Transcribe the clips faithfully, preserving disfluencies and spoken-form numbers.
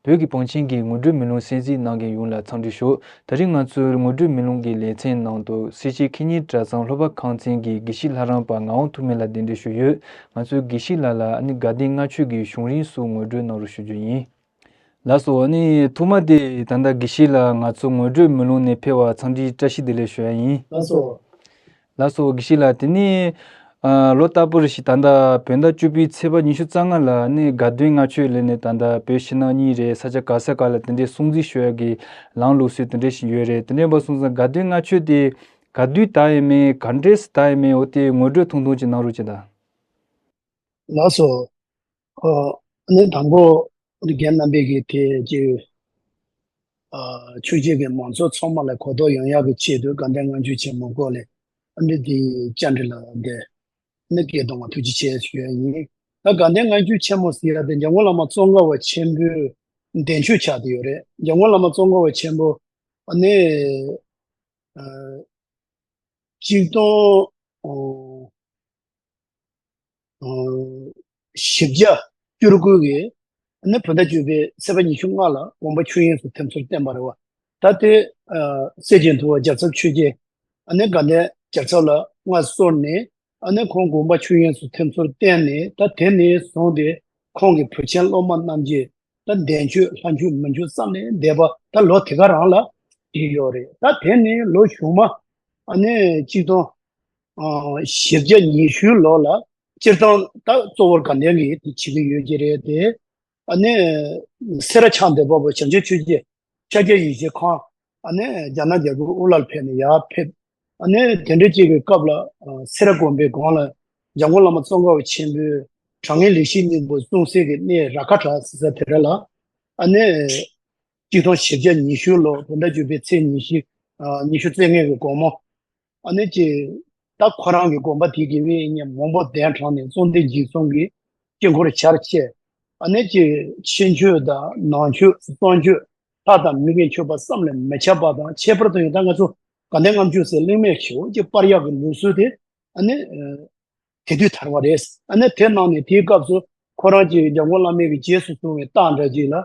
བོད་ཀྱི་བང་ཆེན་གྱི་ངོ་སྤྲོད་མེ་ལོང་གསན་གཟིགས་གནང་མཁན་ཡོངས་ལ་འཚམས་འདྲི་ཞུ། ད་རིང་ང་ཚོའི་ངོ་སྤྲོད་མེ་ལོང་གི་ལེ་ཚན་ནང་དུ་སེར་བྱེས་ཁེ་ཉིན་གྲྭ་ཚང་སློབ་པ་ཁང་ཚན་གྱི་དགེ་བཤེས་ལྷ་རམས་པ་ངག་དབང་ཐུགས་སྨོན་ལ་གདན་འདྲེན་ཞུས་ཡོད། ང་ཚོའི་དགེ་བཤེས་ལགས་ལ་ཨ་ནི་དགའ་ལྡན་ལྔ་མཆོད་ཀྱི་བྱུང་རིམ་སོགས་ངོ་སྤྲོད་གནང་རོགས་ཞུ་རྒྱུ་ཡིན། ལགས་སོ། ཨ་ནི་ཐོག་མ་དེ་ད་ལྟ་དགེ་བཤེས་ལགས་ང་ཚོ་ངོ་སྤྲོད་མེ་ལོང་ནས་ཕེབས་པར་འཚམས་འདྲིའི་བཀྲ་ཤིས་བདེ་ལེགས་ཞུ་ཡ་ཡིན། ལགས་སོ། ལགས་སོ་དགེ་བཤེས་ལགས། དེ་ནས་ཨ་ལོ་རྟག་པར་ཞིག་ད་ལྟ་བོད་ཟླ་བཅུ་པའི་ཚེས་པ་ཉི་ཤུ་རྩ་ལྔ་ལ་ནི་དགའ་ལྡན་ལྔ་མཆོད་ལས་ནས་ད་ལྟ་བོད་ཕྱི་ནང་གཉིས་རེད། ས་ཆ་ག་ས་ག་ལ་དེ་འདྲའི་སྲུང་བརྩི་ཞུ་ཡ་གི་ལམ་ལུགས་སྲོལ་དེ་འདྲ་ཞིག་ཡོད་རེད། དེ་འདྲ་ཡིན་པ་སོང་ཙང་དགའ་ལྡན་ལྔ་མཆོད་དེ་ག་དུས་དར་ཡོད་མེད་ག་འདྲས་སུ་དར་ཡོད་མེད་འོ་དེ་ངོ་སྤྲོད་ཐུང་ཐུང་ཅིག་གནང་རོགས་བྱེད་དང་། ལགས་སོ། ཨ་ནི་དང་པོ་རྒན་རྣམ་པས་ཀྱི་དེ་ཀྱི་ཨ་ཆོས་བརྒྱུད་ཀྱི་མང་ཚོགས་ཚང་མ་ལ་གོ་རྟོགས་ཡོང་ཡག་གི་ཆེད་དུ་དགའ་ལྡན་ལྔ་མཆོད་ཆེན་མོ་སྐོར་ལས་ཨ་ནི་དེ་བཅར་འདྲི་ལ་དེ་ནི་སྐད་གཏོང་བ་ཐུགས་རྗེ་ཆེ་ཞུ་ཡ་ཡིན། ད་དགའ་ལྡན་ལྔ་མཆོད་ཆེན་མོ་ཟེར་ཡ་དེ་འཇམ་མགོན་བླ་མ་ཙོང་ཁ་པ་ཆེན་པོའི་གདན་མཆོད་ཆགས་བསྡད་ཡོད་རེད། འཇམ་མགོན་བླ་མ་ཙོང་ཁ་པ་ཆེན་པོ་ཨ་ནི་ཨ་གཅིག་སྟོང་ཨོ་ཨོ་བཞི་བརྒྱ་བཅུ་དགུ་གི་ཨ་ནི་བོད་ཟླ་བཅུ་པའི་ཚེས་པ་ཉི་ཤུ་ལྔ་ལ་དགོངས་པ་ཆོས་དབྱིངས་སུ་ཐིམ་ཚུལ་བསྟན་པ་རེད་བ། ད་དེ་ཨ་སྲས་ཀྱི་འདུལ་བ་རྒྱལ་ཚབ་ཆོས་རྗེ་ཨ་ནི་དགའ་ལྡན་རྒྱལ་ཚབ་ལ་མངའ་གསོལ་ནས་ཨ་ནི་ཁོང་དགོངས་པ་ཆོས་དབྱིངས་སུ་ཐིམ་ཚུལ་བསྟན་ནས། ད་དེ་ནས་བཟུང་སྟེ་ཁོང་གི་བུ་ཆེན་སློབ་མ་རྣམས་ཀྱིས་ད་གདན་མཆོད་ལྷ་མཆོད་མི་མཆོད་བསམ་ནས་བསྡད་པ་ད་ལོ་དེ་ག་རང་ལ་བསྡད་ཡོད་རེད། ད་དེ་ནས་ལོ་གཞུག་མ་ཨ་ནི་གཅིག་སྟོང་ཨ་བཞི་བརྒྱ་ཉི་ཤུ་ལོ་ལ་སྤྱིར་བཏང་ད་གཙོ་བོར་དགའ་ལྡན་གྱིས་དེ་བྱེད་ཀྱི་ཡོད་ཀྱི་རེད་དེ། ཨ་ནི་སེ་ར་ཕྱག་འདེབས་པ་པོ་བྱང་ཆུབ་ཆོས་རྗེ་ཕྱག་རྒྱ་ཡེ་ཤེས་ཁོང་ཨ་ནི་རྒྱ་ནག་རྒྱལ་པོ་དབུ་བླར་ཕེབས་ནས་ཡར་ཕེབས། ཨ་ནི་དེ་འདྲ་ཅིག་གི་སྐབས་ལ་ཨ་སེ་ར་དགོན་པའི་སྒང་ལ་འཇམ་མགོན་བླ་མ་ཙོང་ཁ་པ་ཆེན་པོའི་དྲང་ངེས་ལེགས་བཤད་སྙིང་པོ་གསུང་སའི་གི་གནས་ར་ཁ་བྲག་ཟེར་ས་དེ་ར་ལ་ཨ་ནི་གཅིག་སྟོང་བཞི་བརྒྱ་ཉི་ཤུ་ལོ་བོད་ཟླ་བཅུ་པའི་ཚེས་ཉི་ཤུ་ཨ་ཉི་ཤུ་རྩ་ལྔ་གི་དགོང་མོ། ཨ་ནི་ཅི། ད་ཁོ་རང་གི་དགོན་པ་དེ་དགེ་བའི་བཤེས་གཉེན་མང་པོ་གདན་དྲངས་ནས་གསུང་བདེ་འཇིགས་གསུམ་གྱི་དཀྱིལ་འཁོར་ཞལ་ཕྱེ། ཨ་ནི་ཅི། ཕྱི་མཆོད་དང་ནང་མཆོད་གཙང་མཆོད་ལྷ་དང་མི་གི་མཆོད་པ་བསམ་ལས་མི་ཁྱབ་པ་དང་། ཁྱད་པར་དུ་ཡང་ད་ང་ཚོ་དགའ་ལྡན་ལྔ་མཆོད་ཟེར་གླེང་མེད་ཞེ་པོ་ཅིག་སྤར་ཡག་གི་ལུགས་སྲོལ་དེ་ཨ་ནི་དེ་དུས་དར་བ་རེད། ཨ་ནི་དེ་གནང་ནས་དེའི་སྐབས་སུ་ཁོ་རང་གིས་འཇམ་མགོན་བླ་མའི་གི་རྗེས་སུ་བཟུང་བའི་རྟགས་འདྲ་ཅིག་ལ་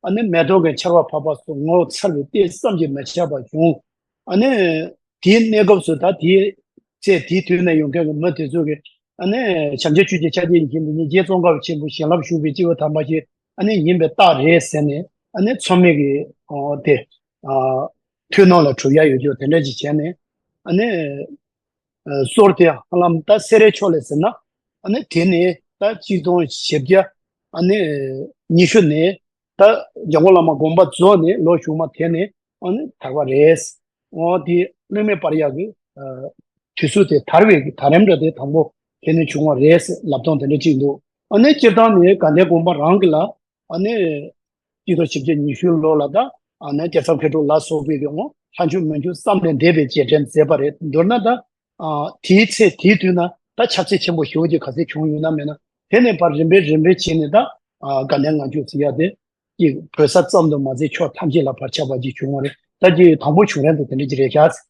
ཨ་ནི་མེ་ཏོག་གི་ཆར་པ་ཕབ་པ་སོགས་ངོ་བོ་མཚར་བའི་ལྟས་བསམ་གྱིས་མི་ཁྱབ་པ་བྱུང་། ཨ་ནི་དེའི་གནས་སྐབས་སུ་ད་དེའི་ཚེ་དེའི་དུས་ནས་ཡོང་མཁན་གྱི་མི་དེ་ཚོ་གིས་ཨ་ནི་བྱང་ཆུབ་ཆོས་ཀྱི་ཕྱག་རྒྱ་ཡེ་ཤེས་འདི་ཉིད་རྗེ་ཙོང་ཁ་པ་ཆེན་པོའི་བྱིན་རླབས་ཞུགས་པའི་སྐྱེས་བུ་དམ་པ་ཞིག་ཨ་ནི་ཡིན་པའི་རྟགས་རེད་ཟེར་ནས་ཨ་ནི་ཚང་མས་ཀྱི་ཨོ་དེ་ཨ་ཐུགས་སྣང་ལ་གྲུབ་ཡ་ཡོད་རྒྱུ་དེ་འདྲ་ཅིག་བྱས་ནས་ཨ་ནི་ཨ་སྲོལ་དེ་ཧ་ལམ་ད་སེ་རའི་ཕྱོགས་ལས་ཟེར་ན་ཨ་ནི་དེ་ནས་ད་གཅིག་སྟོང་བཞི་བརྒྱ་ཨ་ནི་ཉི་ཤུ་ནས། ད་འཇམ་མགོན་བླ་མ་དགོངས་པ་རྫོགས་ནས་ལོ་གཞུག་མ་དེ་ནས་ཨ་ནི་དར་བ་རེད། འོ་དེ་གླེང་མེད་སྤར་ཡག་གི་ཨ་དུས་ཚོད་དེ་དར་བའི་གི་དར་རིམ་འདྲ་དེ་དང་པོ་དེ་ནས་བྱུང་བ་རེད་ཟེར་ལབ་སྟངས་དེ་འདྲ་གཅིག་འདུག་ཨ་ནི་སྤྱིར་བཏང་ནས་དགའ་ལྡན་དགོན་པ་རང་གི་ལ་ཨ་ནི་སྤྱི་ཚོགས་བཞི་བརྒྱ་ཉི་ཤུ་ལོ་ལ་ད་ཨ་ནི་རྒྱལ་ཚབ་མཁས་གྲུབ་ལ་སོགས་པའི་གི་འོ་ལྷ་མཆོད་མི་མཆོད་བསམ་ལས་འདས་པའི་རྗེས་དྲན་མཛད་པ་རེད། མདོར་ན་ད་ཨ་དེའི་ཚེ་དེའི་དུས་ན་ད་ཁྱབ་ཚད་ཆེན་པོ་ཞེ་པོ་ཅིག་ག་ཚད་བྱུང་ཡོད་ན་མེད་ན་དེ་ནས་ཕར་རིམ་པས་རིམ་པས་བྱས་ནས་ད་ཨ་དགའ་ལྡན་ལྔ་མཆོད་ཟེར་ཡ་དེ། ཀྱི་བོད་ས་ཙམ་དུ་མ་ཟད་ཕྱོགས་ཐམས་ཅད་ལ་བར་ཁྱབ་པ་ཅིག་བྱུང་བ་རེད། ད་ཀྱི་དང་པོ་བྱུང་རན་དུ་དེ་འདྲ་ཅིག་རེད་ཤག་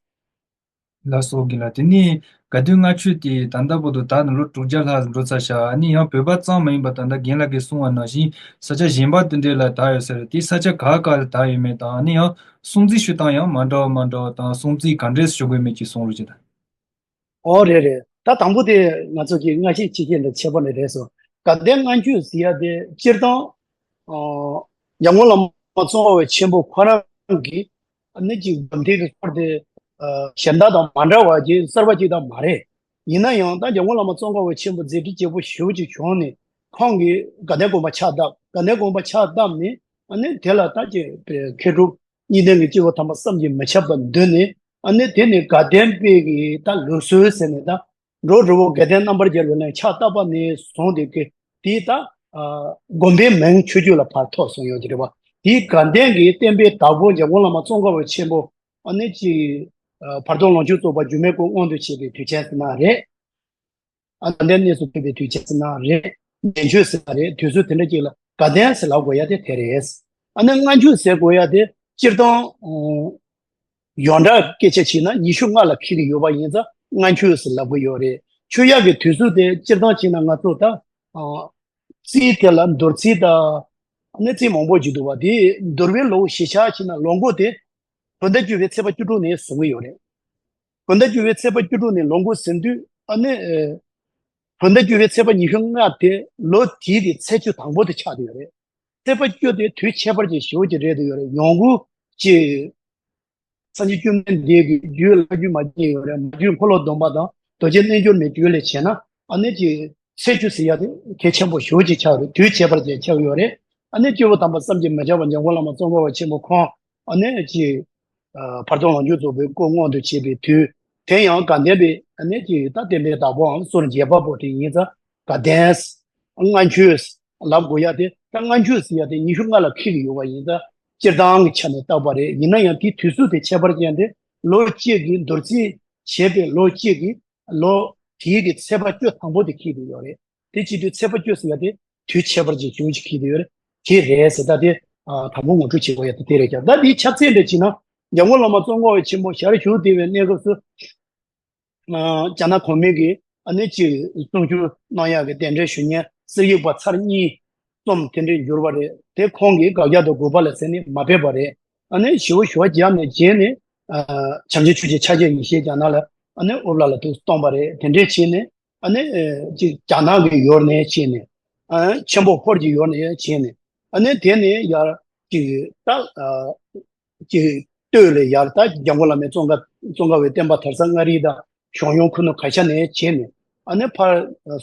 ལགས་སོ་དགེ་ལགས། དེ་ནས་དགའ་ལྡན་ལྔ་མཆོད་དེ་ད་ལྟ་བར་དུ་ད་ནི་ལོ་དྲུག་བརྒྱ་ལྷག་འགྲོ་ཚར་ཤག་ཨ་ནི་ཡང་བོད་པ་ཙམ་མ་ཡིན་པར་ད་ལྟ་རྒན་ལགས་ཀྱིས་གསུངས་པ་ནང་བཞིན་ས་ཆ་གཞན་པ་དེ་འདྲས་ལ་དར་ཡོད་ས་རེད། དེ་ས་ཆ་ག་ག་ལ་དར་ཡོད་མེད་དང་ཨ་ནི་ཡང་སྲུང་བརྩི་ཞུ་སྟངས་ཡང་མ་འདྲ་བ་མ་འདྲ་བ་དང་སྲུང་བརྩི་ག་འདྲས་ཞུ་དགོས་མེད་ཅིག་གསུང་རོགས་བྱེད་དང་། ཨོ་རེད་རེད། ད་དང་པོ་དེ་ང་ཚོ་གི་སྔ་ཕྱི་ཕྱི་རྐྱེན་དང་ཁྱད་པར་ནི་རེད་སོ། དགའ་ལྡན་ལྔ་མཆོད་ཟེར་ཡ་དེ་སྤྱིར་བཏང་ཨ་འཇམ་མགོན་བླ་མ་ཙོང་ཁ་པ་ཆེན་པོ་ཁོ་རང་གི་ཨ་ནི་ཅིག་སྒོམ་ཐེག་གི་སྐོར་དེ་ཨ་གཞན་དག་དང་མ་འདྲ་བ་ཅིག་གསར་པ་ཅིག་དང་མ་རེད། ཡིན་ན་ཡང་ད་འཇམ་མགོན་བླ་མ་ཙོང་ཁ་པ་ཆེན་པོ་མཛད་འཕྲིན་རྒྱས་པོ་ཞེ་པོ་ཅིག་བྱུང་ནས་ཁོང་གིས་དགའ་ལྡན་དགོན་པ་ཕྱག་བཏབ། དགའ་ལྡན་དགོན་པ་ཕྱག་བཏབ་ནས་ཨ་ནི་དེ་ལ་ད་ཅིག་མཁས་གྲུབ་གཉིས་ལྡན་གྱི་སྐྱེས་བུ་དམ་པ་བསམ་གྱིས་མི་ཁྱབ་པ་འདུས་ནས་ཨ་ནི་དེ་ནི་དགའ་ལྡན་པའི་གི་ད་ལུགས་སྲོལ་ཟེར་ནས་ད་འགྲོ་འགྲོ་བོ་དགའ་ལྡན་རྣམ་པར་རྒྱལ་བའི་ལན་ཕྱག་བཏབ་པ་ནས་བཟུང་སྟེ་གི་དེ་ད་ཨ་དགོན་པའི་མིང་ཆོས་བརྒྱུད་ལ་ཕར་ཐོགས་སོང་ཡོད་ཀྱི་རེད་བ། དེའི་དགའ་ལྡན་གྱི་བསྟན་པའི་བདག་པོ་འཇམ་མགོན་བླ་མ་ཙོང་ཁ་པ་ཆེན་པོ་ཨ་ནི་ཅིག་ཨ་བར་དོ་ལོངས་སྤྱོད་རྫོགས་པ་སྒྱུ་མའི་སྐུ་མངོན་དུ་བྱེད་པའི་དུས་ཆེན་ཟེར་ན་རེད། ཨ་དགའ་ལྡན་གནས་སུ་ཕེབས་པའི་དུས་ཆེན་ཟེར་ན་རེད། ཉིན་མཆོད་ཟེར་ན་རེད། དུས་ཚོད་དེ་འདྲ་ཅིག་ལ་དགའ་ལྡན་ཟེར་ལབ་དགོས་ཡ་དེ་དེ་རེད། ཨ་ནི་ལྔ་མཆོད་ཟེར་དགོས་ཡ་དེ་སྤྱིར་བཏང་ཡོངས་གྲགས་སྐད་ཆ་བྱས་ན་ཉི་ཤུ་ལྔ་ལ་འཁེལ་གྱི་ཡོད་པ་ཡིན་ཙང་ལྔ་མཆོད་ཟེར་ལབ་ཀྱི་ཡོད་རེད། མཆོད་ཡ་གི་དུས་ཚོད་དེ་སྤྱིར་བཏང་བྱས་ན་ང་ཚོ་ད་རྩིས་དེ་ལ་འདུལ་རྩིས་དང་ ཨ་ནི་ཚིག་མང་པོ་ཅིག་འདུག་པ། དེ་འདུལ་བའི་ལོ་གཞི་ཆགས་བྱས་ན་ལོ་འགོ་དེ་བོད་ཟླ་བཅུ་པའི་ཚེས་པ་བཅུ་དྲུག་ནས་བཟུང་གི་ཡོད་རེད། བོད་ཟླ་བཅུ་པའི་ཚེས་པ་བཅུ་དྲུག་ནས་ལོ་འགོ་ཟིན་དུས་ཨ་ནི་ཨེ་བོད་ཟླ་བཅུ་པའི་ཚེས་པ་ཉི་ཤུ་ལྔ་དེ་ལོ་དེའི་གི་ཚེས་བཅུ་དང་པོ་དེ་ཆགས་བསྡད་ཡོད་རེད། ཚེས་པ་བཅུ་དེ་དུས་ཁྱད་པར་ཅན་ཞེ་པོ་ཅིག་རེད་འདུག་ཡོད་རེད། ཡང་སྒོས་ཀྱི་སངས་རྒྱས་བཅོམ་ལྡན་འདས་ཀྱི་རྒྱུད་བླ་བརྒྱུད་མ་བརྒྱུད་ཡོད་རེད། མ་བརྒྱུད་འཁོར་ལོ་སྡོམ་པ་དང་རྡོ་རྗེ་རྣལ་འབྱོར་མའི་རྒྱུད་ལ་བྱས་ན་ཨ་ནི་ཅིག་ཚེས་བཅུ་ཟེར་ཡ་དེ་གལ་ཆེན་པོ་ཞེ་པོ་ཅིག་ཆགས་ཡོད་རེད། དུས་ཁྱད་པར་ཅན་ཆགས་ཡོད་རེད། ཨ་ནི་སྐྱེས་བུ་དམ་པ་བསམ་གྱིས་མི་ཁྱབ་པ་འཇམ་མགོན་བླ་མ་ཙོང་ཁ་པ་ཆེན་པོ་ཁོང་ཨ་ནི་ཅིག་ཨ་བར་དོ་ལོངས་སྤྱོད་རྫོགས་པའི་སྐུ་མངོན་དུ་བྱེད་པའི་དུས་དེ་ཡང་དགའ་ལྡན་པའི་ཨ་ནི་ཅིག་ད་བསྟན་པའི་བདག་པོའམ་སོར་རྒྱས་པ་པོ་དེ་ཡིན་ཙང་དགའ་ལྡན་ལྔ་མཆོད་ལབ་དགོས་ཡ་དེ། ད་ལྔ་མཆོད་ཟེར་ཡ་དེ་ཉི་ཤུ་ལྔ་ལ་འཁེལ་གྱི་ཡོད་པ་ཡིན་ཙང་སྤྱིར་བཏང་གི་ཆ་ནས་བཏགས་པ་རེད། ཡིན་ན་ཡང་དེའི་དུས་ཚོད་དེ་ཁྱད་པར་ཅན་ཏེ། ལོ་གཅིག་གི་འདུལ་ཚིགས་བྱས་པའི་ལོ་གཅིག་གི་ལོ་དེའི་གི་ཚེས་པ་བཅུ་དང་པོ་དེ་འཁེལ་གྱི་ཡོད་རེད། དེ་བྱེད་དུས་ཚེས་པ་བཅུ་ཟེར་ཡ་དེ་དུས་ཁྱད་པར་ཅན་ཞེ་པོ་ཅིག་འཁེལ་གྱི་ཡོད་རེད། དེ་རེད་ཟེར། ད་དེ་ཨ་དང་པོ་ངོ་སྤྲོད་བྱེད་དགོས་ཡ་དེ་དེ་རེད་ཀྱང་། ད་དེའི་ཕྱག་ཚད་འདྲ་བྱས་ན་འཇམ་མགོན་བླ་མ་ཙོང་ཁ་པ་ཆེན་པོ་ཞལ་བཞུགས་བསྡད་པའི་གནས་སྐབས་སུ། ཨ་རྒྱ་ནག་གོང་མའི་གི་ཨ་ནི་ཅིག་གསུང་ཆོས་གནང་ཡག་གི་གདན་འདྲེན་ཞུ་མཁན་གསེར་ཡིག་པ་ཚར་གཉིས་ཙམ་དེ་འདྲའི་འགྱུར་བ་རེད། དེ་ཁོང་གིས་དགག་རྒྱག་དང་དགོས་པ་ལ་ཟེར་ནས་མ་ཕེབས་པ་རེད། ཨ་ནི་ཞེ་པོ་ཞུ་བ་རྒྱབ་ནས་རྗེས་ནས་ཨ་བྱམས་ཆེན་ཆོས་རྗེ་ཕྱག་རྒྱ་ཡེ་ཤེས་རྒྱ་ནག་ལ་ཨ་ནི་ཨུ་བླ་ལ་དུ་གཏོང་པ་རེད། དེ་འདྲའི་བྱས་ནས་ཨ་ནི་ཨ་ཅིག་རྒྱ་ནག་གི་ཡུལ་ནས་བྱས་ནས་ཨ་ཆེན་པོ་ཧོར་གྱི་ཡུལ་ནས་བྱས་ནས་ཨ་ནི་དེ་ནས་ཡར་ཅིག་ད་ཨ་ཀྱི་སྟོད་ལས་ཡར་ད་འཇམ་མགོན་བླ་མའི་ཙོང་ཁ་ཙོང་ཁ་པའི་བསྟན་པ་དར་ས་མངའ་རིས་དང་གཞུང་ཡོངས་ཁུ་ནུ་ག་ཤ་ནས་བྱས་ནས་ཨ་ནི་ཕར་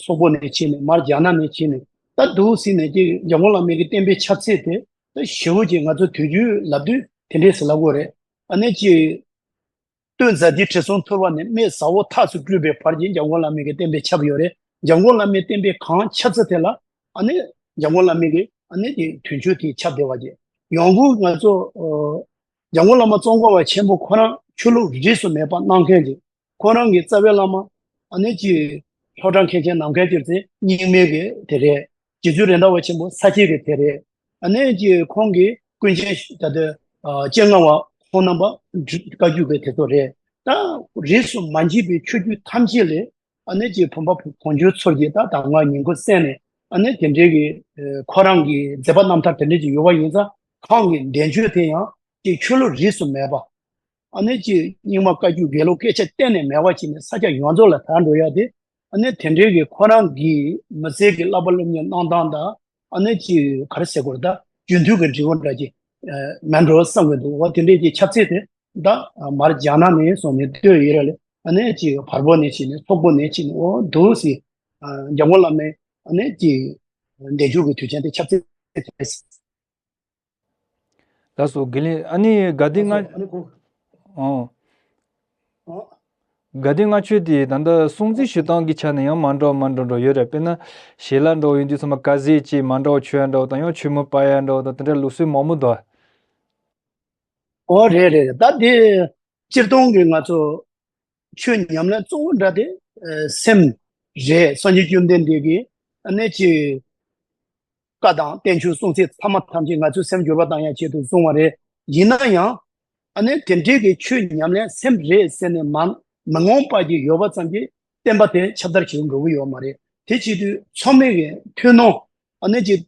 སོག་པོ་ནས་བྱས་ནས་མར་རྒྱ་ནག་ནས་བྱས་ནས་ད་འདུག་ཟེར་ནས་ཀྱི་འཇམ་མགོན་བླ་མའི་གི་བསྟན་པའི་ཁྱབ་ཚད་དེ་ད་ཞེ་པོ་ཅིག་ང་ཚོ་དུས་རྒྱུན་ལབ་དུས་དེ་འདྲས་སུ་ལབ་དགོས་རེད། ཨ་ནི་ཀྱི་སྟོད་ཛཱ་ཏིའི་དྲི་བསུང་འཐུལ་བ་ནས་སྨད་ཟ་འོག་ཐགས་སུ་བཀྲུས་པའི་བར་གྱི་འཇམ་མགོན་བླ་མའི་གི་བསྟན་པའི་ཁྱབ་ཡོད་རེད། འཇམ་མགོན་བླ་མའི་བསྟན་པའི་གངས་ཁྱབ་ཚད་དེ་ལ་ཨ་ནི་འཇམ་མགོན་བླ་མའི་གི་ཨ་ནི་དེ་དུས་མཆོད་དེ་ཁྱབ་བསྡད་པ་ཅིག། ཡང་སྒོས་ང་ཚོ་ཨ་འཇམ་མགོན་བླ་མ་ཙོང་ཁ་པ་ཆེན་པོ་ཁོ་རང་ཆོས་ལུགས་རིས་སུ་མེད་པ་གནང་མཁན་ཅིག། ཁོ་རང་གི་རྩ་བའི་བླ་མ་ཨ་ནི་ཅིག་ལྷོ་བྲག་མཁན་ཆེན་ནམ་མཁའི་སྤྱོད་རྩེ་རྙིང་མའི་གི་དེ་རེད། རྗེ་བཙུན་རེད་མདའ་བ་ཆེན་པོ་ས་སྐྱའི་གི་དེ་རེད། ཨ་ནི་ཅིག་ཁོང་གི་ཀུན་མཁྱེན་ད་ལྟ་ཨ་སྤྱན་སྔ་བ་ཁོང་རྣམ་པ་བཀའ་བརྒྱུད་པའི་དེ་ཚོ་རེད། ད་རིས་སུ་མ་མཆིས་པའི་ཆོས་བརྒྱུད་ཐམས་ཅད་ལས་ཨ་ནི་ཅིག་བུམ་པ་བོང་ཆུང་ཚུལ་གྱིས་ད་གདམས་ངག་ཉིང་ཁུ་གསན་ནས་ཨ་ནི་དེ་འདྲའི་གི་ཨ་ཁོ་རང་གི་མཛད་པ་རྣམ་ཐར་དེ་འདྲ་ཅིག་ཡོད་པ་ཡིན་ཙང་ཁོང་གི་འདས་མཆོད་དེ་ཡང་ཅིག་ཆོས་ལུགས་རིས་སུ་མེད་པ། ཨ་ནི་ཅིག་རྙིང་མ་བཀའ་བརྒྱུད་དགེ་ལུགས་སྐད་ཆ་གཏན་ནས་མེད་པ་ཅིག་ནས་ས་སྐྱ་ཡོངས་རྫོགས་ལ་དར་འགྲོ་ཡ་དེ། ཨ་ནི་དེ་འདྲའི་གི་ཁོ་རང་གི་མི་ཚེ་གི་བསླབ་པ་སློབ་གཉེར་གནང་སྟངས་དང་ཨ་ནི་ཅིག་ག་རེ་ཟེར་དགོས་རེད། ད་རྒྱུན་མཐུད་ཀྱི་འབྲས་བུ་འདྲ་ཅིག་མེད་འགྲོ་བསམ་གྱི་འདུག། འོ་དེ་འདྲའི་གི་ཁྱབ་ཚད་དེ་ད་མར་རྒྱ་ནག་ནས་སོང་ནས་སྟོད་ཡུ་རོབ་ལ་ཨ་ནི་ཅིག་བལ་པོ་ནས་ཕྱིན་ནས་སོག་པོ་ནས་ཕྱིན་ནས་འོ་འདུག་སེ་འཇམ་མགོན་བླ་མའི་ཨ་ནི་ཅིག་འདས་མཆོད་ཀྱི་དུས་ཆེན་དེ་ཁྱབ་ཚད་དེ། ལགས་སོ། དགེ་ལེགས། ཨ་ནི་དགའ་ལྡན་ལྔ། ཨ་ནི་ཁོ། ཨོ། ཨོ། དགའ་ལྡན་ལྔ་མཆོད་དེ་ད་ལྟ་སྲུང་བརྩི་ཞུ་སྟངས་ཀྱི་ཆ་ནས་ཡང་མ་འདྲ་བ་མ་འདྲ་འདྲ་ཡོད་རེད། དཔེར་ན་ཞལ་ལག་འདྲ་བོ་ཡིན་དུས་ཚང་མ་དཀར་ཟས་ཅིག་མ་འདྲ་བ་མཆོད་ཡ་འདྲ་བོ་དང་ཡང་མཆོད་མེ་སྤར་ཡ་འདྲ་བོ་དང་དེ་འདྲ་ལུགས་སྲོལ་མང་པོ་འདུག། ཨོ་རེད་རེད་རེད། ད་དེ། སྤྱིར་བཏང་གི་ང་ཚོ་ཆོས་ཉམས་ལེན་གཙོ་བོ་འདྲ་དེ་ཨ་སེམས་རེད། སངས་རྒྱས་བཅོམ་ལྡན་འདས་ཀྱིས་ཨ་ནི་ཅིག་བཀའ་དང་བསྟན་བཅོས་གསུང་ཚིག་ཚང་མ་ཐམས་ཅད་ང་ཚོའི་སེམས་འགྱུར་བ་བཏང་ཡ་ཆེད་དུ་གསུངས་པ་རེད། ཡིན་ན་ཡང་ཨ་ནི་དེ་འདྲའི་གི་ཆོས་ཉམས་ལེན་སེམས་རེད་ཟེར་ནས་མ་མི་ངོམས་པ་ཅིག་ཡོད་པ་ཙམ་གྱིས་བསྟན་པ་དེ་ཁྱབ་བརྡལ་བྱེད་དགོས་ཀྱི་ཡོད་མ་རེད། དེ་བྱེད་དུས་ཚང་མས་ཀྱི་ཐུན་མོང་ཨ་ནི་ཅིག་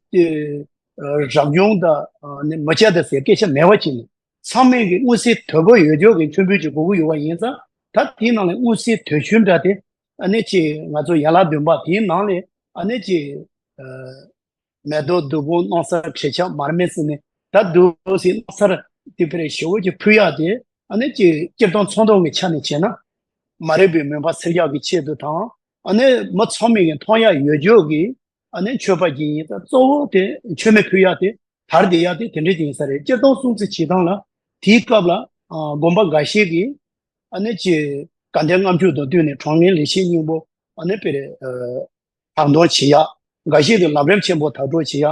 ཨ་རབ་བྱུང་དང་ཨ་ནི་མི་སྐྱ་དང་ཟེར་སྐད་ཆ་མེད་པ་བྱས་ནས། ཚང་མས་ཀྱི་མངོན་གསལ་དོད་པོ་ཡོད་ཆོག་གི་མཆོད་འབུལ་ཅིག་དགོས་ཀྱི་ཡོད་པ་ཡིན་ཙང་། ད་དེའི་ནང་ལས་མངོན་གསལ་དོད་ཆུང་འདྲ་དེ་ཨ་ནི་ཅིག་ང་ཚོ་ཡན་ལག་བདུན་པ་དེའི་ནང་ལས་ཨ་ནི་ཅིག་ཨ་མེ་ཏོག་བདུག་སྤོས་སྣང་གསར་དྲི་ཆབ་མར་མེ་ཟེར་ནས་ད་འདུག་སེ་སྣང་གསར་དེ་ཕེ་རེ་ཞེ་པོ་ཅིག་ཕུལ་ཡག་དེ་ཨ་ནི་ཅིག་སྤྱིར་བཏང་ཚོང་དོན་གྱི་ཆ་ནས་བྱས་ན་མ་རིག་པའི་མུན་པ་སེལ་ཡག་གི་ཆེད་དུ་དང་། ཨ་ནི་མི་ཚང་མས་ཀྱི་མཐོང་ཡག་ཡོད་ཆོག་གི་ཨ་ནི་མཆོད་པ་ཅིག་ཡིན་ཙང་གཙོ་བོ་དེ་མཆོད་མེ་ཕུལ་ཡག་དེ་དར་བསྡད་ཡག་དེ་དེ་འདྲ་ཅིག་ཡིན་ས་རེད། སྤྱིར་བཏང་སྲུང་བརྩི་བྱེད་སྟངས་ལ་དེའི་སྐབས་ལ་ཨ་དགོན་པ་འགའ་ཤས་ཀྱིས་ཨ་ནི་ཅིག་དགའ་ལྡན་ལྔ་མཆོད་དང་བསྟུན་ནས་གྲངས་ངན་ལེགས་བཤད་སྙིང་པོ་ཨ་ནི་དཔེ་རེ་ཨ་དག་འདོན་བྱེད་ཡག། འགའ་ཤས་ཀྱིས་ལམ་རིམ་ཆེན་པོ་དག་སྒྲུབ་བྱེད་ཡག།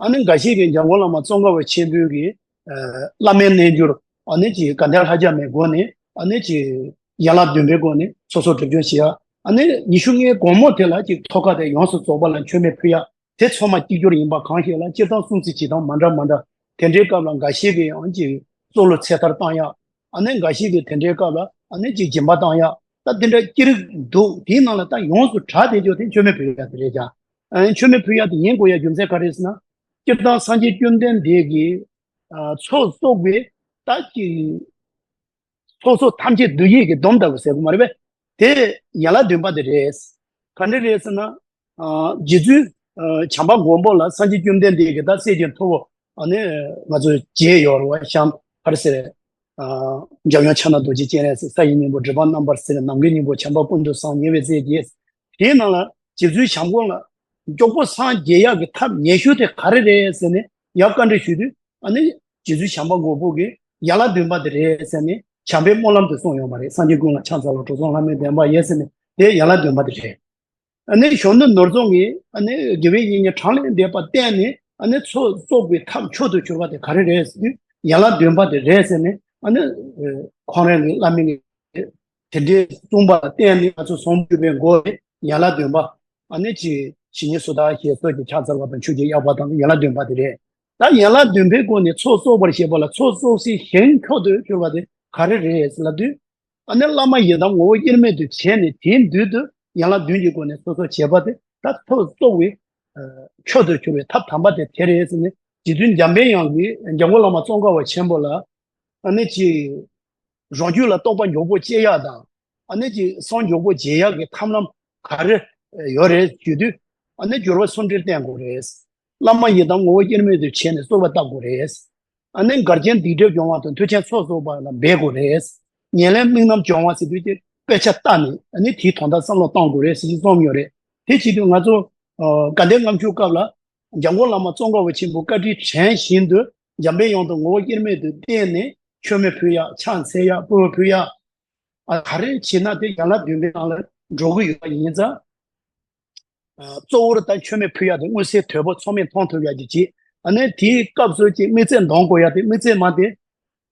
ཨ་ནི་འགའ་ཤས་ཀྱིས་འཇམ་མགོན་བླ་མ་ཙོང་ཁ་པ་ཆེན་པོའི་གི་ཨ་བླ་མའི་རྣལ་འབྱོར་ཨ་ནི་ཅིག་དགའ་ལྡན་ལྷ་བརྒྱ་མའི་སྒོ་ནས་ཨ་ནི་ཅིག་ཡན་ལག་བདུན་པའི་སྒོ་ནས་སོ་སོ་སྒྲུབ་སྦྱོང་བྱེད་ཡག། ཨ་ནི་ཉི་ཤུ་ལྔའི་དགོང་མོ་དེ་ལ་ཅིག་ཐོག་ཁ་དེ་ཡོངས་སུ་རྫོགས་པ་ལ་མཆོད་མེ་ཕུལ་ཡག། དེ་ཚང་མ་གཅིག་གྱུར་ཡིན་པ་གང་ཞིག་ལ་སྤྱིར་བཏང་སྲུང་བརྩི་བྱེད་སྟངས་མ་འདྲ་མ་འདྲ། དེ་འདྲའི་སྐབས་ལ་འགའ་ཤས་ཀྱིས་ཡང་ཅིག་གཙུག་ལག་ཚེ་ཐར་བཏང་ཡག། ཨ་ནི་འགའ་ཤས་ཀྱིས་དེ་འདྲའི་སྐབས་ལ་ཨ་ནི་ཅིག་སྦྱིན་པ་བཏང་ཡག། ད་དེ་འདྲ་ཅི་རིགས་འདུག། དེའི་ནང་ལ་ད་ཡོངས་སུ་གྲགས་བསྡད་ཆོག་དེ་མཆོད་མེ་ཕུལ་ཡག་དེ་རེད་ཀྱང་། ཨ་ནི་མཆོད་མེ་ཕུལ་ཡག་དེ་ཡིན་དགོས་ཡག་རྒྱུ་མཚན་ག་རེ་ཟེར་ན། སྤྱིར་བཏང་སངས་རྒྱས་བཅོམ་ལྡན་འདས་ཀྱིས་ཨ་ཚོགས་གསོག་པའི་ད་ཀྱི་ཚོགས་གསོག་ཐམས་ཅད་བདུད་ཡིད་ཀྱི་སྡོམ་ལྟ་བུ་ཟེར་གི་མ་རེད་པས། དེ་ཡན་ལག་བདུན་པ་དེ་རེད། ག་འདྲ་རེད་ཟེར་ན། ཨ་རྗེ་བཙུན་ཨ་བྱམས་པ་མགོན་པོ་ལ་སངས་རྒྱས་བཅོམ་ལྡན་འདས་ཀྱིས་ད་སྲས་ཀྱི་ཐུ་བོ་ཨ་ནི་ང་ཚོ་མཇལ་ཡོད་རེད་བ། ཤམ་ཕར་ཟེར། ཨ་འཇམ་དབྱངས་ཕྱག་ན་རྡོ་རྗེ་སྤྱན་རས་གཟིགས། ས་ཡི་སྙིང་པོ་སྒྲིབ་པ་རྣམ་པར་སེལ། ནམ་མཁའི་སྙིང་པོ་བྱམས་པ་ཀུན་ཏུ་བཟང་། ཉེ་བའི་སྲས་ཀྱི། དེའི་ནང་ལ་རྗེ་བཙུན་བྱམས་མགོན་ལ་མགྱོགས་པོ་སངས་རྒྱས་ཡག་གི་ཐབས་ཉེ་ཤོས་དེ་ག་རེ་རེད་ཟེར་ནས་ཡང་བཀའ་འདྲི་ཞུས་དུས། ཨ་ནི་རྗེ་བཙུན་བྱམས་པ་མགོན་པོ་གིས་ཡན་ལག་བདུན་པ་དེ་རེད་ཟེར་ནས་བྱམས་པའི་སྨོན་ལམ་དེ་གསུངས་ཡོད་མ་རེད། སངས་རྒྱས་ཀུན་ལ་ཕྱག་འཚལ་ལོ། གྲོགས་ཚོགས་ལྷ་མིའི་བདེན་པ་ཡིན་ཟེར་ནས་དེ་ཡན་ལག་བདུན་པ་དེ་རེད། ཨ་ནི་གཞོན་ནུ་ནོར་བཟང་གིས་ཨ་ནི་དགེ་བའི་བཤེས་གཉེན་གྲངས་ལས་འདས་པ་བསྟེན་ནས། ཨ་ནི་ཚོགས་གསོག་པའི་ཐབས་མཆོག་ཏུ་གྱུར་པ་དེ་ག་རེ་རེད་ཟེར་དུས། ཡན་ལག་བདུན་པ་དེ་རེད་ཟེར་ནས། ཨ་ནི་ཁོང་རང་གི་བླ་མའི་དེ་འདྲའི་གསུངས་པ་ལ་བརྟེན་ནས་ང་ཚོ་ཟུང་འཇུག་པའི་སྒོ་ནས་ཡན་ལག་བདུན་པ། ཨ་ནི་ཅི་ཇི་སྙེད་སུ་དག་ཞེས་སོགས་ཀྱི་ཕྱག་འཚལ་བ་དང་ཆོས་ཀྱི་དབྱེ་བ་དང་ཡན་ལག་བདུན་པ་དེ་རེད། ད་ཡན་ལག་བདུན་པའི་སྒོ་ནས་ཚོགས་གསོག་པར་བྱེད་པ་ལ་ཚོགས་གསོག་སའི་ཞིང་མཆོག་ཏུ་གྱུར་པ་དེ་ག་རེ་རེད་ལབ་དུས། ཨ་ནི་བླ་མ་ཡི་དམ་ངོ་བོ་དབྱེར་མེད་དུ་བྱས་ནས་དེའི་མདུན་དུ་ཡན་ལག་བདུན་གྱི་སྒོ་ནས་ཚོགས་གསོག་བྱེད་པ་དེ་ད་ཚོགས་གསོག་པའི་མཆོག་ཏུ་གྱུར་པའི་ཐབས་དམ་པ་དེ་དེ་རེད་ཟེར་ནས། རྗེ་བཙུན་འཇམ་པའི་དབྱངས་ཀྱིས་འཇམ་མགོན་བླ་མ་ཙོང་ཁ་པ་ཆེན་པོ་ལ། ཨ་ནི་ཅི། རང་རྒྱུད་ལ་རྟོགས་པ་མགྱོགས་པོ་སྐྱེ་ཡག་དང་། ཨ་ནི་ཅི་སངས་མགྱོགས་པོ་རྒྱས་ཡག་གི་ཐབས་ལམ་ག་རེ་ཡོད་རེད་ཞུ་དུས། ཨ་ནི་སྦྱོར་བ་སུམ་སྒྲིལ་བསྟེན་དགོས་རེད། བླ་མ་ཡི་དམ་ངོ་བོ་དབྱེར་མེད་དུ་བྱས་ནས་གསོལ་བ་བཏབ་དགོས་རེད། ཨ་ནི་འགལ་རྐྱེན་སྡིག་སྒྲིབ་སྦྱོང་བ་དང་མཐུ་ཆེན་ཚོགས་གསོག་པ་ལ་འབད་དགོས་རེད། ཉེར་ལེན་དམིགས་རྣམ་སྦྱོང་བ་ཟེར་དུས་ཀྱི་དཔེ་ཆ་ལྟ་ནས་ཨ་ནི་དེའི་དོན་དག་བསམ་བློ་གཏོང་དགོས་རེད་ཟེར་གྱི་རྩོམ་ཡོད་རེད། དེ་བྱེད་དུས་ང་ཚོ་ཨ་དགའ་ལྡན་ལྔ་མཆོད་སྐབས་ལ་འཇམ་མགོན་བླ་མ་ཙོང་ཁ་པ་ཆེན་པོའི་བཀའ་དྲིན་དྲན་བཞིན་དུ་འཇམ་པའི་དབྱངས་དང་ངོ་བོ་དབྱེར་མེད་དུ་བསྟེན་ནས་མཆོད་མེ་ཕུལ་ཡག་ཕྱག་འཚལ་ཡག་སྤོས་པ་ཕུལ་ཡག་ཨ་ག་རེ་བྱེད་ན་དེ་ཡན་ལག་བདུན་པའི་ནང་ལ་འགྲོ་གི་ཡོད་པ་ཡིན་ཙང་། ཨ་གཙོ་བོར་ད་མཆོད་མེ་ཕུལ་ཡག་དེ་མངོན་གསལ་དོད་པོ་ཚང་མས་མཐོང་ཐུབ་ཡག་གི་བྱེད། ཨ་ནི་དེའི་སྐབས་སུ་ཅིག་དམིགས་བརྩེ་འདོན་དགོས་ཡག་དེ་དམིགས་བརྩེ་མ་དེ།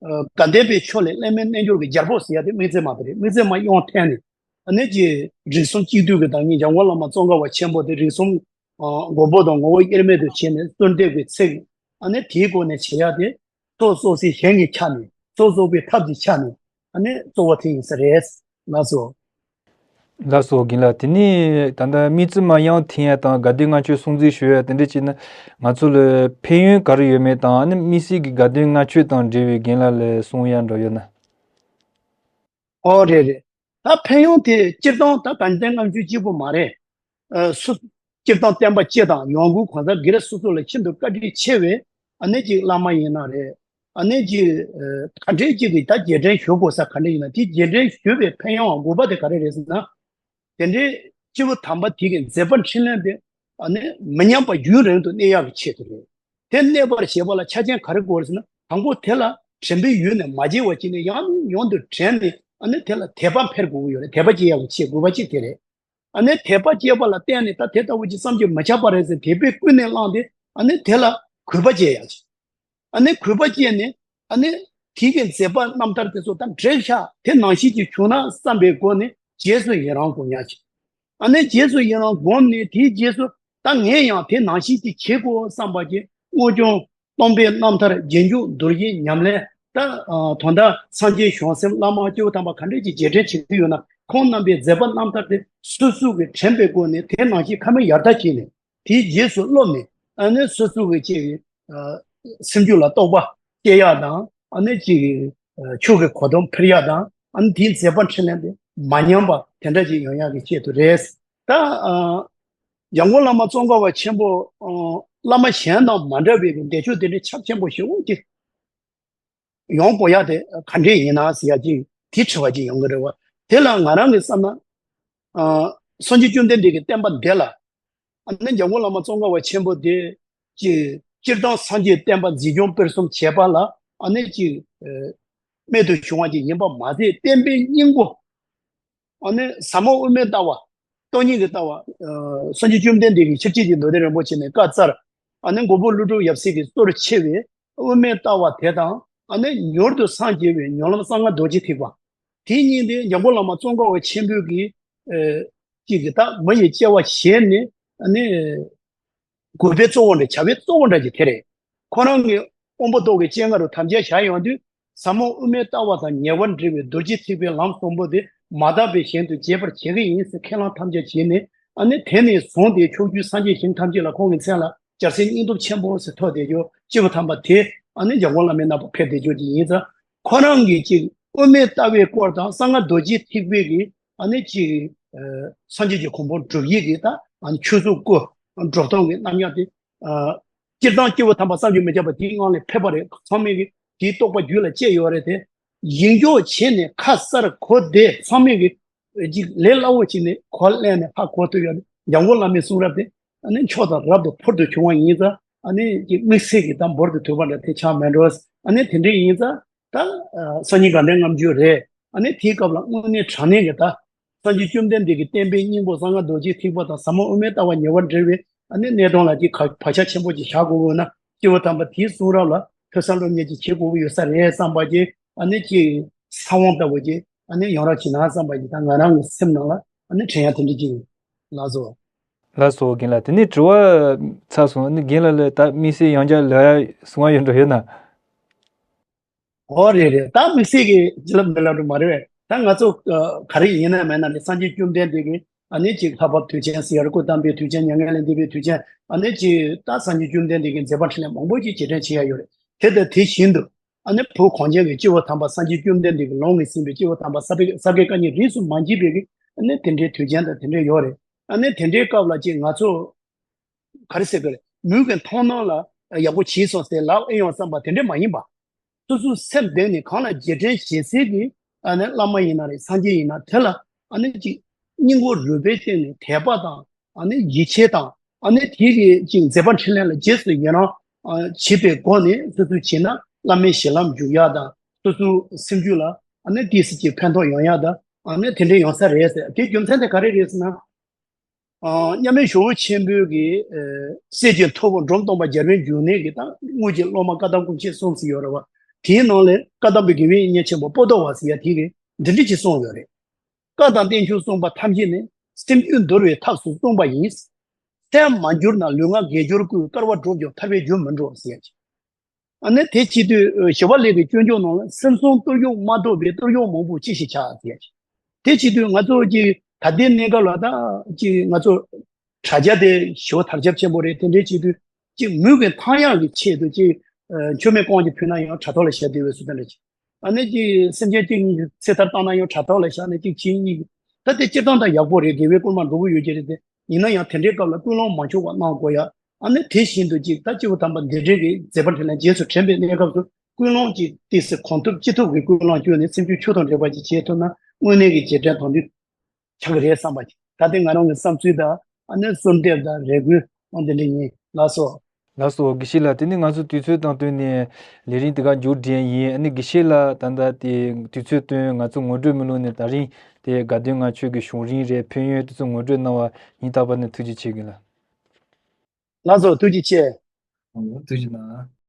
ཨ་དགའ་ལྡན་པའི་ཕྱོགས་ལས་སླད་མེད་རྣལ་འབྱོར་གྱི་རྒྱལ་པོ་ཟེར་ཡག་དེ་དམིགས་བརྩེ་མ་དེ་རེད། དམིགས་བརྩེ་མ་དབྱངས་འཐེན་ནས། ཨ་ནི་ཅིག་རིགས་གསུམ་གཅིག་བསྡུས་ཀྱི་བདག་ཉིད་འཇམ་མགོན་བླ་མ་ཙོང་ཁ་པ་ཆེན་པོ་དེ་རིགས་གསུམ་ཨ་མགོན་པོ་དང་ངོ་བོ་དབྱེར་མེད་དུ་བྱས་ནས་གསོལ་འདེབས་ཀྱི་ཚིག་ཨ་ནི་དེའི་སྒོ་ནས་བྱེད་ཡག་དེ། ཚོགས་གསོག་སའི་ཞིང་གི་ཆ་ནས་ཚོགས་གསོག་པའི་ཐབས་ཀྱི་ཆ་ནས་ཨ་ནི་གཙོ་བོ་དེ་ཡིན་ས་རེད། ལགས་སོ། ལགས་སོ་རྒན་ལགས། དེ་ནས་ད་ལྟ་དམིགས་བརྩེ་མ་དབྱངས་འཐེན་ཡ་དང་དགའ་ལྡན་ལྔ་མཆོད་སྲུང་བརྩི་ཞུ་ཡ་དེ་འདྲ་བྱས་ན་ང་ཚོ་ལ་ཕན་ཡོན་ག་རེ་ཡོད་མེད་དང་། ཨ་ནི་དམིགས་བསལ་གྱི་དགའ་ལྡན་ལྔ་མཆོད་དང་འབྲེལ་བའི་རྒན་ལགས་ལ་གསུང་ཡ་འདྲ་ཡོད་ན། ཨོ་རེད་རེད། ད་ཕན་ཡོན་དེ་སྤྱིར་བཏང་ད་དགའ་ལྡན་ལྔ་མཆོད་གཅིག་པུ་མ་རེད། ཨ་སུ། སྤྱིར་བཏང་བསྟན་པ་སྤྱི་དང་ཡོངས་ཀྱི་གང་ཟག་སྒེར་སོ་སོ་ལ་ཤིན་ཏུ་བཀའ་དྲིན་ཆེ་བའི་ཨ་ནི་ཅིག་བླ་མ་ཡིན་ན་རེད། ཨ་ནི་ཅིག་ཨ་ག་འདྲའི་ཅིག་གི་ད་རྗེས་དྲན་ཞུ་དགོས་ས་ག་འདྲ་ཡིན་ན། དེ་རྗེས་དྲན་ཞུ་བའི་ཕན་ཡོན་དགོས་པ་དེ་ག་རེ་རེད་ཟེར་ན། དེ་འདྲའི་སྤྱི་བོ་དམ་པ་དེ་གི་མཛད་པ་འཕྲིན་ལས་དེ་ཨ་ནི་མི་ཉམས་པ་ཡུན་རིང་དུ་གནས་ཡག་གི་ཆེད་དུ་རེད། དེ་གནས་པར་བྱེད་པ་ལ་ཆ་རྐྱེན་ག་རེ་དགོས་རེད་ཟེར་ན། དང་པོ་དེ་ལ་དྲན་པའི་ཡུལ་ནས་མ་བརྗེད་པ་ཅིག་ནས་ཡང་ནས་ཡང་དུ་དྲན་ནས་ཨ་ནི་དེ་ལ་དད་པ་འཕེལ་དགོས་ཀྱི་ཡོད་རེད། དད་པ་སྐྱེ་ཡག་གི་ཆེད་དགོས་པ་གཅིག་དེ་རེད། ཨ་ནི་དད་པ་སྐྱེས་པ་ལ་བརྟེན་ནས་ད་དེ་ལྟ་བུ་ཅིག་བསམ་གྱིས་མི་ཁྱབ་པ་རེད་ཟེར་དད་པས་ཀུན་ནས་བསླངས་ཏེ་ཨ་ནི་དེ་ལ་གུས་པ་སྐྱེ་ཡག་ཅིག་ཨ་ནི་གུས་པ་སྐྱེས་ནས་ཨ་ནི་དེ་གི་མཛད་པ་རྣམ་ཐར་དེ་ཚོ་ད་འགྲིག་ཤག་དེ་ནང་བཞིན་ཅིག་བྱུང་ན་བསམ་པའི་སྒོ་ནས་རྗེས་སུ་ཡི་རང་སྒོམ་ཡག་ཅིག་ཨ་ནི་རྗེས་སུ་ཡི་རང་སྒོམ་ནས་དེའི་རྗེས་སུ་ད་ངས་ཡང་དེ་ནང་བཞིན་ཅིག་བྱེད་དགོས་བསམ་པ་ཅིག་སྔོ་སྦྱོང་སྟོང་པའི་རྣམ་ཐར་རྗེས་འཇུག་རྡོ་རྗེ་ཉམས་ལེན། ད་ཨ་དོན་དག་སངས་རྒྱས་བྱང་སེམས་བླ་མ་སྐྱེས་བུ་དམ་པ་ག་འདྲས་ཀྱི་རྗེས་དྲན་བྱེད་ཀྱི་ཡོད་ན། ཁོང་རྣམ་པའི་མཛད་པ་རྣམ་ཐར་དེ་སོ་སོ་གི་དྲན་པའི་སྒོ་ནས་དེ་ནང་བཞིན་ཁ་མིག་ཡར་ལྟ་བྱས་ནས་དེའི་རྗེས་སུ་སློབ་ནས། ཨ་ནི་སོ་སོ་གི་ཅིག་ཨ་སེམས་རྒྱུད་ལ་རྟོགས་པ་སྐྱེ་ཡག་དང་། ཨ་ནི་ཅིག་ཨ་ཆོས་ཀྱི་གོ་དོན་འཕེལ་ཡག་དང་། ཨ་ནི་དེའི་མཛད་པ་འཕྲིན་ལས་དེ་མ་ཉམས་པ་དེ་འདྲ་ཅིག་ཡོང་ཡག་གི་ཆེད་དུ་རེད། ད་ཨ་འཇམ་མགོན་བླ་མ་ཙོང་ཁ་པ་ཆེན་པོ་ཨ་བླ་མ་གཞན་དང་མ་འདྲ་བའི་གི་འདས་མཆོད་དེ་འདྲའི་ཁྱབ་ཆེན་པོ་ཞིག་འོང་གི་ཡོང་དགོས་ཡག་དེ་ག་འདྲས་ཡིན་ན་ཟེར་ཡག་ཅིག་དེ་དྲི་བ་ཅིག་ཡོང་གི་རེད་བ། དེ་ལ་ང་རང་གིས་བསམ་ན། ཨ་སངས་རྒྱས་བཅོམ་ལྡན་འདས་ཀྱི་བསྟན་པ་འདི་ལ་ཨ་ནི་འཇམ་མགོན་བླ་མ་ཙོང་ཁ་པ་ཆེན་པོ་དེ་ཅིག་སྤྱིར་བཏང་སངས་རྒྱས་བསྟན་པ་འཛིན་སྐྱོང་སྤེལ་གསུམ་བྱེད་པ་ལ་ཨ་ནི་ཅིག་ཨ་རྨད་དུ་བྱུང་བ་ཅིག་ཡིན་པ་མ་ཟད། བསྟན་པའི་སྙིང་པོ་ཨ་ནི་ཟབ་མོ་དབུ་མའི་ལྟ་བ། སྟོང་ཉིད་ཀྱི་ལྟ་བ། ཨ་སངས་རྒྱས་བཅོམ་ལྡན་འདས་ཀྱིས་ཤེར་ཕྱིན་གྱི་མདོ་སྡེ་རིན་པོ་ཆེ་ནས་བཀའ་སྩལ། ཨ་ནི་མགོན་པོ་ཀླུ་སྒྲུབ་ཡབ་སྲས་ཀྱིས་གཙོར་ཕྱེ་བའི་དབུ་མའི་ལྟ་བ་དེ་དང་། ཨ་ནི་མྱུར་དུ་སངས་རྒྱས་པའི་མྱུར་ལམ་གསང་སྔགས་རྡོ་རྗེ་ཐེག་པ། དེ་གཉིས་དེ་འཇམ་མགོན་བླ་མ་ཙོང་ཁ་པ་ཆེན་པོའི་གི་ཨ་ཅིག་གི་ད་མི་ཡི་སྐྱེ་བ་བཞེས་ནས་ཨ་ནི་གུས་པའི་གཙོ་བོ་འདྲ། བྱ་བའི་གཙོ་བོ་འདྲ་ཅིག་དེ་རེད། ཁོ་རང་གི་དབང་པོ་ཐོག་གི་སྤྱན་སྔ་རུ་དམ་བཅའ་བཞག་ཡོང་དུས། ཟབ་མོ་དབུ་མའི་ལྟ་བ་དང་ཉེ་བར་འབྲེལ་བའི་རྡོ་རྗེ་ཐེག་པའི་ལམ་གསུམ་པོ་དེ་མ་དག་པའི་ཞིང་དུ་འབྱེད་པར་བྱེད་ཀྱི་ཡིན་ཟེར་ཁས་བླངས་དམ་བཅའ་བྱས་ནས། ཨ་ནི་དེ་ནས་བཟུང་སྟེ་ཕྱོགས་བཅུའི་སངས་རྒྱས་ཞིང་ཐམས་ཅད་ལ་ཁོང་གི་མཚན་ལ་ རྒྱལ་སྲས་སྙིང་སྟོབས་ཆེན་པོ་ཟེར་ཐོགས་བསྡད་རྒྱུ་སྐྱེས་བུ་དམ་པ་དེ་ཨ་ནི་འཇམ་མགོན་བླ་མའི་རྣམ་པར་ཕེབས་བསྡད་རྒྱུ་དེ་ཡིན་ཙང་། ཁོ་རང་གིས་ཅིག་དབུ་མའི་ལྟ་བའི་སྐོར་དང་གསང་སྔགས་རྡོ་རྗེ་ཐེག་པའི་གི་ཨ་ནི་ཅིག་ཨ་སངས་རྒྱས་ཀྱི་གོ་འཕང་སྒྲུབ་ཡས་ཀྱི་ད་ཨ་ནི་ཆོས་ཚུལ་སྐུ་འགྲོ་སྟངས་ཀྱི་རྣམ་གཞག་དེ། ཨ་སྤྱིར་བཏང་སྐྱེས་བུ་དམ་པ་བསམ་གྱིས་མི་ཁྱབ་པ་དེའི་ངང་ལས་ཕེབས་པ་རེད། ཚང་མས་གི་དེའི་རྟོགས་པ་རྒྱུད་ལ་སྐྱེས་ཡོད་རེད་དེ། ཡིན་འཇོག་བྱས་ནས་ཁ་གསལ་གོ་བདེ་ཚང་མས་གི་ཅིག་ལས་སླ་བོ་བྱས་ནས་གོ་ལེན་ནས་ཧ་གོ་ཐུབ་ཡོད་རེད། འཇམ་མགོན་བླ་མའི་གསུང་རབ་དེ་ཨ་ནི་མཆོག་དང་རབ་ཏུ་ཕུལ་དུ་བྱུང་བ་ཡིན་ཙང་། ཨ་ནི་ཅིག་དམིགས་བསལ་གྱི་ད་འབུར་དུ་དོད་པ་འདྲ་དེ་ཆགས་མེད་འགྲོ། ཨ་ནི་དེ་འདྲ་ཡིན་ཙང་ད་སང་ཉིན་དགའ་ལྡན་ལྔ་མཆོད་རེད། ཨ་ནི་དེའི་སྐབས་ལ་དངོས་གནས་དྲང་གནས་ཀྱི་ད་སངས་རྒྱས་བཅོམ་ལྡན་འདས་ཀྱི་བསྟན་པའི་སྙིང་པོ་གསང་སྔགས་རྡོ་རྗེ་ཐེག་པ་དང་ཟབ་མོ་དབུ་མའི་ལྟ་བ་ཉེ་བར་འབྲེལ་བའི་ཨ་ནི་གནད་དོན་ལ་ཅིག་ག་བག་ཆགས་ཆེན་པོ་ཅིག་བཞག་དགོས་དགོས་ན། སྐྱེས་བུ་དམ་པ་དེའི་གསུང་རབ་ལ་ཐོས་བསམ་སློབ་གཉེར་ཅིག་བྱེད་དགོས་ཀྱི་ཡོད་ས་རེད་བསམ་པ་ཅིག་ཨ་ནི་ཅིག་ས་བོན་ལྟ་བུ་ཅིག་ཨ་ནི་ཡོང་རོགས་བྱེད་ན་བསམ་པ་ཅིག་ད་ང་རང་གི་སེམས་ནང་ལ་ཨ་ནི་དྲན་ཡ་དེ་འདྲ་ཅིག་ཡིན། ལགས་སོ། ལགས་སོ་རྒན་ལགས། དེ་ནས་དྲི་བ་ཚར་སོང་། ཨ་ནི་རྒན་ལགས་ལ་ད་དམིགས་བསལ་ཡང་བསྐྱར་ལབ་ཡ་གསུང་བ་ཡོད་འགྲོ་ཡོད་ན། ཨོ་རེད་རེད། ད་དམིགས་བསལ་གྱི་བྱིན་རླབས་འདི་ལ་འགྲོ་མ་རེད་བས། ད་ང་ཚོ་ཨ་ག་རེ་ཡིན་ན་མེད་ན་རེད། སངས་རྒྱས་བཅོམ་ལྡན་འདས་ཀྱི་ཨ་ནི་ཅིག་ལྷ་བབས་དུས་ཆེན་ཟེར་ཡ་རེད། སྐུ་བལྟམས་པའི་དུས་ཆེན། མྱ་ངན་ལས་འདས་པའི་དུས་ཆེན། ཨ་ནི་ཅིག་ད་སངས་རྒྱས་བཅོམ་ལྡན་འདས་ཀྱི་མཛད་པ་འཕྲིན་ལས་མང་པོ་ཅིག་རྗེས་དྲན་བྱེད་ཡ་ཡོད་རེད། དེ་དང་དེ་བཞིན་དུ་ཨ་ནི་བོད་གངས་ཅན་གྱི་སྐྱེས་བུ་དམ་པ་སངས་རྒྱས་བཅོམ་ལྡན་འདས་ཀྱིས་ལོངས་སུ་ཟིན་པའི་སྐྱེས་བུ་དམ་པ་ས་དགེ་ས་དགེ་བཀའ་རྙིང་རིས་སུ་མ་ཆད་པའི་གི་ཨ་ནི་དེ་འདྲའི་དུས་ཆེན་དང་དེ་འདྲའི་ཡོད་རེད། ཨ་ནི་དེ་འདྲའི་སྐབས་ལ་ཅིག་ང་ཚོ་ག་རེ་ཟེར་དགོས་རེད། མིག་གི་མཐོང་སྣང་ལ་ཡག་པོ་བྱས་སོང་ཟེར་ལབ་ཨེ་ཡོང་བསམ་པ་དེ་འདྲ་མ་ཡིན་པ། སོ་སོའི་སེམས་གཏིང་ནས་གང་ལ་རྗེས་དྲན་བྱེད་སའི་གི་ཨ་ནི་བླ་མ་ཡིན་ན་རེད། སངས་རྒྱས་ཡིན་ན་དེ་ལ་ཨ་ནི་ཅིག་སྙིང་ཁོང་རུས་པའི་གཏིང་ནས་དད་པ་དང་ཨ་ནི་ཡིད་ཆེས་དང་ཨ་ནི་དེ་གི་ཅིག་མཛད་པ་འཕྲིན་ལས་ལ་རྗེས་སུ་ཡི་རང་ཨ་བྱེད་པའི་སྒོ་ནས་སོ་སོས་བྱས་ན་བླ་མའི་ཞལ་ལམ་འཇུག་ཡག་དང་། སོ་སོའི་སེམས་རྒྱུད་ལ་ཨ་ནི་ཏོག་ཙམ་ཅིག་ཕན་ཐོགས་ཡོང་ཡག་དང་ཨ་ནི་དེ་འདྲ་ཡོང་ས་རེད་ཟེར། དེའི་རྒྱུ་མཚན་དེ་ག་རེ་རེད་ཟེར་ན། ཨ་མཉམ་མེད་ཇོ་བོ་ཆེན་པོའི་གི་ཨ་སྲས་ཀྱི་ཐུ་བོ་འབྲོམ་སྟོན་པ་རྒྱལ་བའི་འབྱུང་གནས་ཀྱི་ད་དངོས་ཀྱི་སློབ་མ་བཀའ་གདམས་སྐུ་མཆེད་གསུམ་ཟེར་ཡོད་རེད་བ། དེའི་ནང་ལས་བཀའ་གདམས་པའི་དགེ་བའི་བཤེས་གཉེན་ཆེན་པོ་པོ་ཏོ་བ་ཟེར་ཡ་དེ་གིས་འདི་འདྲ་ཅིག་གསུངས་ཡོད་རེད། བཀའ་དང་བསྟན་བཅོས་གསུངས་པ་ཐམས་ཅད་ནི། སེམས་རྒྱུད་འདུལ་བའི་ཐབས་སུ་གསུངས་པ་ཡིན། སེམས་མ་འགྱུར་ན་ལུས་ངག་དགེ་སྦྱོར་ཀུན། བསྐལ་པ་འགྲོ་འགྱུར་ཐར་པའི་རྒྱུར་མི་འགྲོ་ཟེར་ཡ་ཅིག་ཨ་ནི་དེ་བྱེད་དུས་ཞི་བ་ལྷས་ཀྱི་སྤྱོད་འཇུག་ནང་ལ་སེམས་བསྲུང་བཏུབ་ཡུག་མ་བཏུབ་པའི་བཏུབ་ཡུག་མང་པོ་ཅི་ཞིག་བྱ་ཟེར་ཡ་ཅིག་དེ་བྱེད་དུས་ང་ཚོ་ཅིག་ད་ལྟའི་གནས་སྐབས་ལ་ད་ཅིག་ང་ཚོ་དྲ་རྒྱ་དེ་ཞི་བ་དར་ཁྱབ་ཆེན་པོ་རེད། དེ་འདྲའི་བྱེད་དུས་ཅིག་མུ་གེ་ཐང་ཡག་གི་ཆེད་དུ་ཅིག་ཨ་མཆོད་མེ་ཀོང་ཅིག་ཕུལ་ན་ཡང་དྲ་ཐོག་ལ་བཞག་བསྡད་པའི་བཟོ་ལྟ་འདྲ་ཅིག་ཨ་ནི་ཅིག་སེམས་ཅན་གཅིག་གཉིས་ཚེ་ཐར་བཏང་ན་ཡང་དྲ་ཐོག་ལ་བཞག་ནས་གཅིག་བྱེད་གཉིས། ད་དེ་སྤྱིར་བཏང་ད་ཡག་པོ་རེད། དགེ་བའི་བསྐུལ་མ་འགྲོ་གི་ཡོད་ཀྱི་རེད་དེ། ཡིན་ན་ཡང་དེ་འདྲའི་སྐབས་ལ་ཀུན་སློང་མ་འཆུག་པ་གནང་དགོས་ཡ། ཨ་ནི་དེ་བཞིན་དུ་ཅིག་ད་སྐྱེས་བུ་དམ་པ་འདི་འདྲའི་གི་མཛད་པ་འཕྲིན་ལས་རྗེས་སུ་དྲན་པའི་གནས་སྐབས་སུ་ཀུན་སློང་ཅིག་ཏོག་ཙམ་གང་ཐུབ་ཅི་ཐུབ་ཀྱི་ཀུན་སློང་བསྐྱོན་ནས་སེམས་རྒྱུད་ཆོས་དང་འབྲེལ་བ་ཅིག་བྱེད་ཐུབ་ན་དངོས་གནས་ཀྱི་རྗེས་དྲན་དོན་དུ་ཆགས་ཀྱི་རེད་བསམ་པ་ཅིག་ད་ལྟའི་ང་རང་གི་བསམ་ཚུལ་དང་ཨ་ནི་གསོལ་འདེབས་དང་རེ་སྐུལ་འོ་འདི་འདྲ་ཡིན། ལགས་སོ། ལགས་སོ་དགེ་བཤེས་ལགས། དེ་ནི་ང་ཚོ་དུས་ཚོད་དང་བསྟུན་ནས་ལས་རིམ་དེ་ག་མཇུག་སྒྲིལ་ཡིན། ཨ་ནི་དགེ་བཤེས་ལགས་ད་ལྟ་དེ་དུས་ཚོད་བཏོན་ང་ཚོ་ངོ་སྤྲོད་མི་ལོ་ནས་ད་རིང་དེ་དགའ་ལྡན་ལྔ་མཆོད་ཀྱི་བྱུང་རིམ་རེད། ཕན་ཡོན་དེ་ཚོ་ངོ་སྤྲོད་གནང་བ་སྙིང་ཐག་པ་ནས་ཐུགས་རྗེ་ཆེ་རྒན་ལགས། ལགས་སོ་ཐུགས་རྗེ་ཆེ། ཨོ་ཐུགས་རྗེ་གནང་།